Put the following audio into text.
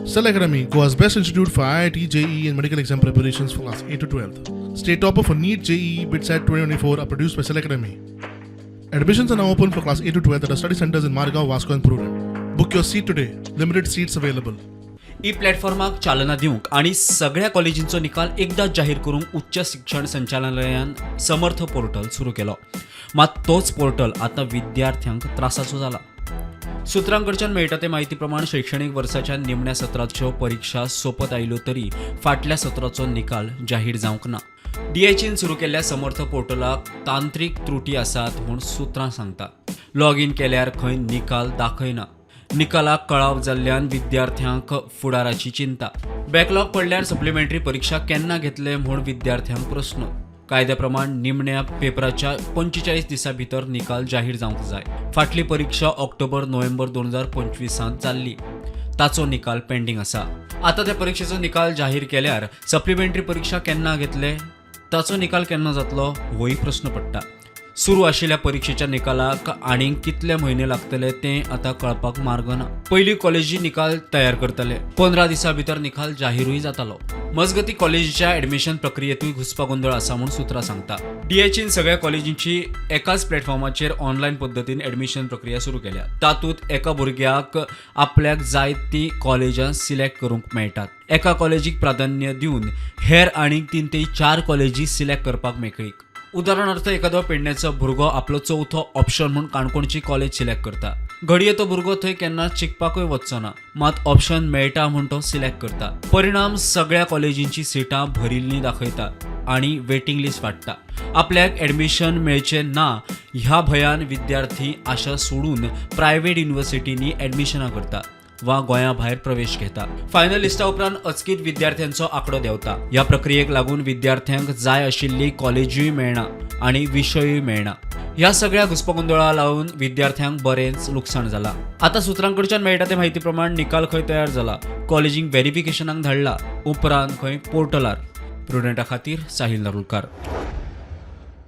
Cell Academy, Goa's best institute for IIT, JEE, and medical exam preparations for class 8 to 12. State topper for NEET, JEE, BITSAT 2024 are produced by Cell Academy. Admissions are now open for class 8 to 12 at our study centers in Margao, Vasco, and Prudent. Book your seat today. Limited seats available. E प्लॅटफॉर्माक चालना दिवंक आनी सगळ्या कॉलेजींचो निकाल एकदांच जाहीर करूंक उच्च शिक्षण संचालनालयान समर्थ पोर्टल सुरू केलो. मात तोच पोर्टल आतां विद्यार्थ्यांक त्रासाचो जाला. सुत्रां कडच्यान मेळटा ते म्हायती प्रमाण, शैक्षणीक वर्साच्या निमण्या सत्राच्यो परिक्षा सोंपत आयल्यो तरी फाटल्या सत्राचो निकाल जाहीर जावंक ना. डीएचईन सुरू केल्ल्या समर्थ पोर्टलाक तांत्रीक त्रुटी आसात म्हूण सुत्रां सांगता. लॉग इन केल्यार खंय निकाल दाखयना. निकालाक कळाव जाल्ल्यान विद्यार्थ्यांक फुडाराची चिंता. बॅकलॉग पडल्यार सप्लिमेंटरी परिक्षा केन्ना घेतले म्हूण विद्यार्थ्यांक प्रस्न. कायद्या प्रमाण निमण्या पेपराच्या 45 दिसां भितर निकाल जाहीर जावंक जाय. फाटली परिक्षा ऑक्टोबर नोव्हेंबर 2025त जाल्ली. ताचो निकाल पेंडींग आसा. आतां त्या परिक्षेचो निकाल जाहीर केल्यार सप्लिमेंटरी परिक्षा केन्ना घेतले, ताचो निकाल केन्ना जातलो, होय प्रस्न पडटा. सुरू आशिल्ल्या परिक्षेच्या निकालाक आनीक कितले म्हयने लागतले तें आतां कळपाक मार्ग ना. पयलीं कॉलेजी निकाल तयार करताले, 15 दिसां भितर निकाल जाहीरूय जातालो. मजगती, कॉलेजीच्या ऍडमिशन प्रक्रियेतूय घुस्पागोंदळ आसा म्हूण सुत्रां सांगता. डीएचईन सगळ्या कॉलेजींची एकाच प्लॅटफॉर्माचेर ऑनलायन पद्दतीन ऍडमिशन प्रक्रिया सुरू केल्या. तातूंत एका भुरग्याक आपल्याक जाय ती कॉलेजां सिलेक्ट करूंक मेळटात. एका कॉलेजीक प्राधान्य दिवन हेर आनीक तीन ते चार कॉलेजी सिलेक्ट करपाक मेकळीक. उदाहरणार्थ, एखादो पेडण्याचो भुरगो आपलो चवथो ऑप्शन म्हूण काणकोणची कॉलेज सिलेक्ट करता. घडये तो भुरगो थंय केन्ना शिकपाकूय वचचो ना, मात ऑप्शन मेळटा म्हूण तो सिलेक्ट करता. परिणाम, सगळ्या कॉलेजींची सिटां भरिल्लीं दाखयता आनी वेटिंग लिस्ट वाडटा. आपल्याक ऍडमिशन मेळचें ना ह्या भंयान विद्यार्थी आशा सोडून प्रायव्हेट युनिव्हर्सिटींनी ऍडमिशनां करता वा गोंया भायर प्रवेश घेता. फायनल लिस्टा उपरांत अचकीत विद्यार्थ्यांचो आंकडो देंवता. ह्या प्रक्रियेक लागून विद्यार्थ्यांक जाय आशिल्ली कॉलेजूय मेळना आनी विशयूय मेळना. ह्या सगळ्या घुस्पगोंदळा लावन विद्यार्थ्यांक बरेंच लुकसाण जाला. आतां सुत्रां कडच्यान मेळटा ते म्हायती प्रमाण, निकाल खंय तयार जाला, कॉलेजींक व्हेरिफिकेशनाक धाडला, उपरांत खंय पोर्टलार. प्रुडंटा खातीर साहिल नारुलकार.